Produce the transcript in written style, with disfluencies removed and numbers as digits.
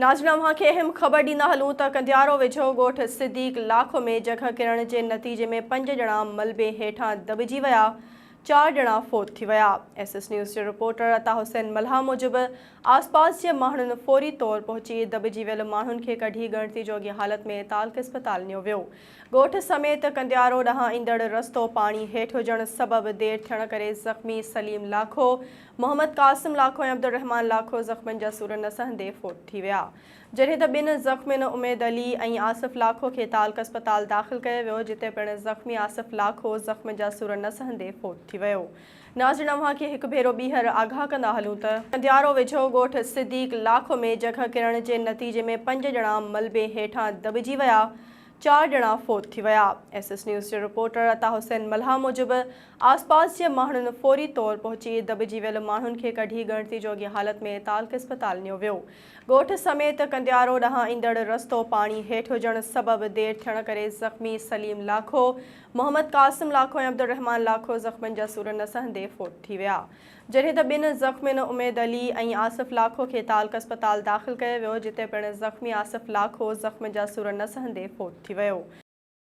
ناظرين اوهان کي اهم خبر ڏيندا هلون ته ڪنڊيارو ويجهو ڳوٺ صديق لاکو ۾ جڳهه ڪرڻ جي نتيجي ۾ پنج ڄڻا ملبي هيٺان دٻجي ويا، چار ڄڻا فوت ٿي ويا. ايس ايس نيوز جي رپورٽر عطا حسين ملاح موجب آسپاس جي ماڻهن فوري طور پهچي دٻجي ويل ماڻهن کي ڪڍي ڳڻتي جوڳي حالت ۾ تعلقه اسپتال نيو ويو. ڳوٺ سميت ڪنڊيارو ڏانهن ايندڙ رستو پاڻي هيٺ هجڻ سبب دير ٿيڻ ڪري زخمي سليم لاکو، محمد قاسم لاکو ۽ عبدالرحمان لاکو زخمن جا سور نه سهندي فوت ٿي ويا. جڏهن ته ٻن زخمين اميد علي ۽ آصف لاکو کي تعلقه اسپتال داخل ڪيو ويو جتي پڻ زخمي آصف لاکو زخمن جا سور نه سهندي فوت ٿي ويو. ناظرين اوهان کي هڪ ڀيرو ٻيهر آگاهه ڪندا هلون ته. ڪنڊيارو ويجهو ڳوٺ صديق لاکو ۾ جڳهه ڪرڻ جي نتيجي ۾ پنج ڄڻا ملبي هيٺان دٻجي ويا. چار ڄڻا فوت ٿي ويا. ايس ايس نيوز جي رپورٽر عطا حسين ملاح موجب آسپاس جي ماڻهن فوري طور پهچي دٻجي ويل ماڻهن کي ڪڍي ڳڻتي جوڳي حالت ۾ تعلقه اسپتال نيو ويو. ڳوٺ سميت ڪنڊيارو ڏانهن ايندڙ رستو پاڻي هيٺ هجڻ سبب دير ٿيڻ ڪري زخمي سليم لاکو، محمد قاسم لاکو ۽ عبدالرحمان لاکو زخمن جا سور نه سهندي فوت ٿي ويا. جڏهن ته ٻن زخمين اميد علي ۽ آصف لاکو کي تعلقه اسپتال داخل ڪيو ويو جتي پڻ زخمي آصف لاکو زخمن جا سور نه سهندي فوت ٿي ويو.